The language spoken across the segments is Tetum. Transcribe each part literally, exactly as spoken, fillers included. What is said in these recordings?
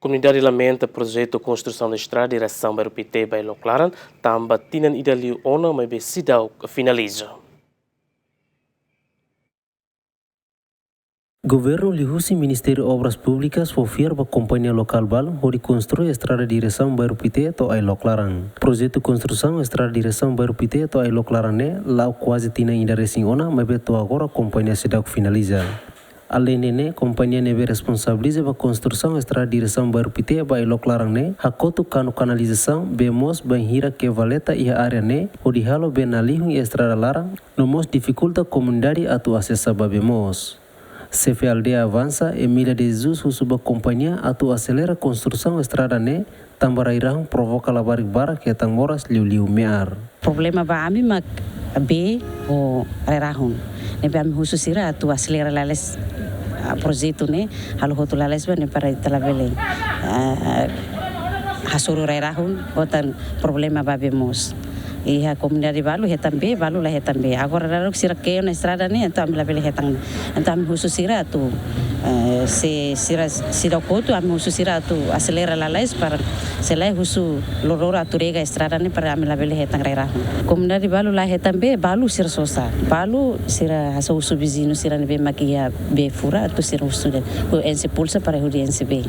Komunidade lamenta projetu konstrusaun estrada diresaun Bairru Pité ba Ailoklaran, tanba tinan ida liu ona maibé seidauk finaliza. Governu liuhusi Ministériu Obras Públikas fó fiar ba kompañia lokál balu hodi konstrui estrada diresaun Bairru Pité to'o Ailoklaran. Projetu konstrusaun estrada diresaun Bairru Pité to'o Ailoklaran ne'e la'o kuaze tinan ida resin ona, maibé to'o agora kompañia seidauk finaliza. Aleinde ne'e, kompañia ne'ebé responsabiliza ba konstrusaun estrada diresaun Bairru Pité ba Ailoklaran ne'e hakotu kanu kanalizasaun bee moos bainhira kee valeta iha área ne'e, hodi halo bee nalihun iha estrada laran, no mós difikulta komunidade atu asesa ba bee moos. Xefe aldeia Avansa, Emília de Jesus, husu ba kompañia atu aselera konstrusaun estrada ne'e, tanba rai-rahun provoka labarik barak hetan moras liuliu me'ar. Problema ba ami mak bee ho rai-rahun. Ne'ebé ami husu sira atu aselera lalais, ah, projetu ne'e, halo hotu lalais ba ne'e para ita labele, ah, hasoru rai-rahun, ho tan problema ba bee moos. Iha komunidade balu hetan bee, balu la hetan bee. Agora daudaun sira kee ona estrada ne'e, entaun ami labele hetan. Entaun ami husu sira atu, eh, se sira, sira kotu, ami husu sira atu aselera lalais para se lae husu loroloron atu rega estrada ne'e para ami labele hetan rai-rahun. Komunidade balu la hetan bee, balu sira sosa. Balu sira hasoru husu viziñu sira ne'ebé mak iha bee furak atu sira husu de'it. Hodi enxe pulsa para hodi enxe bee.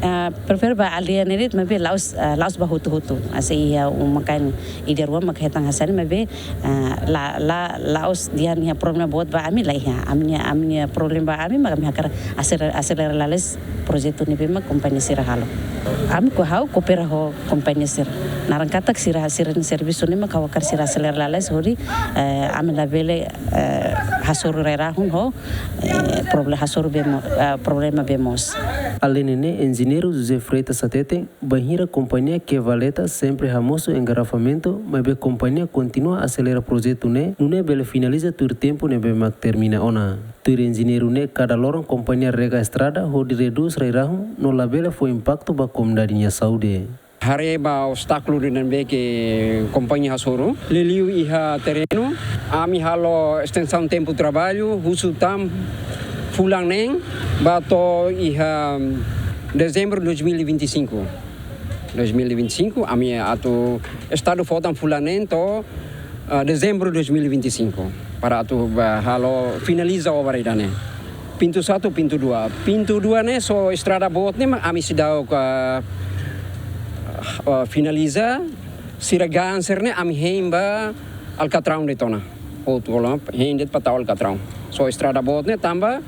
Ah, prefere ba aldeia ne'e de'it, maibé la'ós, ah, la'ós ba hotu-hotu. Hanesan iha uma kain ida rua mak hetan hanesan ne'e, maibé, ah, la, la, la'ós dehan iha problema boot ba ami, la iha. Ami-nia, ami-nia problema ba ami mak ami hakarak aselera, aselera lalais projetu ne'ebé mak kompañia sira halo. Ami ko ha'u koopera ho kompañia sira. Naran katak sira, sira-nia servisu ne'e mak ha'u hakarak sira aselera lalais hodi, eh, ami labele, eh, hasoru rai-rahun ho, eh, proble-, hasoru bee mo-, eh, problema bee moos. Aleinde ne'e, enjeñeiru José Freitas hateten, bainhira kompañia kee valeta sempre hamosu engarrafamentu, maibé kompañia kontinua aselera projetu ne'e, nune'e bele finaliza tuir tempu ne'ebé mak termina ona. Tuir enjeñeiru ne'e, kada loron kompañia rega estrada hodi redús rai-rahun no labele fó impaktu ba komunidade nia saúde. Haree ba obstákulu ida ne'ebé ke kompañia hasoru. Liuliu iha terrenu, ami halo estensaun tempu traballu, husu tan fulan neen, ba to'o iha dezembru dois mil e vinte e cinco. Dois mil e vinte e cinco, ami atu estadu fó tan fulan neen to'o, ah, dezembru dois mil e vinte e cinco. Para atu ba halo finaliza obra ida ne'e. Pintu satu, pintu dua. Pintu dua ne'e só estrada boot ne'e mak ami seidauk, ah, ah, finaliza, sira gaan sira ne'e ami hein ba alkatraun de'it ona. Hotu hola, hein de'it para tau alkatraun. Só estrada boot ne'e tanba,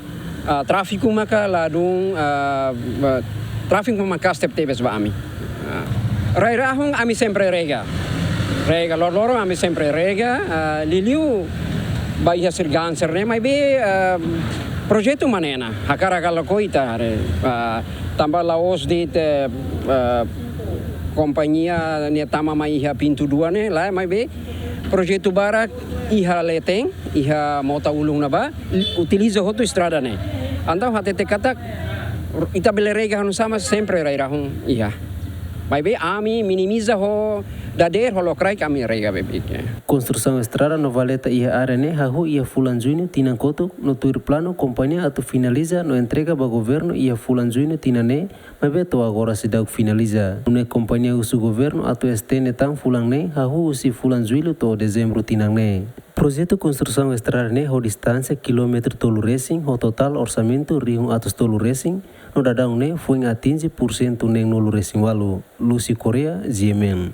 ah, tráfiku maka ladún, ah, ba, tráfiku maka'as tebetebes ba ami. Ah, rai-rahun ami sempre rega. Rega, loroloron ami sempre rega, ah, liuliu ba iha sira gaan sira ne'e, maibé, ah, projetu mak ne'e ona, hakarak halo koita, haree, ah, tanba la'ós de'it, eh, ah, kompañia ne'e tama mai iha pintu dua ne'e, lae, maibé projetu barak iha leten, iha mota ulun ne'ebá, utiliza hotu estrada ne'e. Entaun hatete katak, ita bele rega hanusá mak sempre rai-rahun iha. Maibé ami minimiza ho dadeer ho lokraik ami rega beibeik. Konstrusaun estrada no valeta iha área ne'e hahú iha fulan Juñu tinan kotuk, no tuir planu kompañia atu finaliza no entrega ba governu iha fulan Juñu tinan ne'e, maibé to'o agora seidauk finaliza. Nune'e kompañia husu governu atu estende tan fulan neen, hahú husi fulan Jullu to'o Dezembru tinan ne'e. Projetu konstrusaun estrada ne'e ho distánsia kilómetru tolu resin, ho totál orsamentu rihun atus tolu resin, no daudaun ne'e foin atinje pursentu neenulu resin ualu. Lucy Correia, G M N.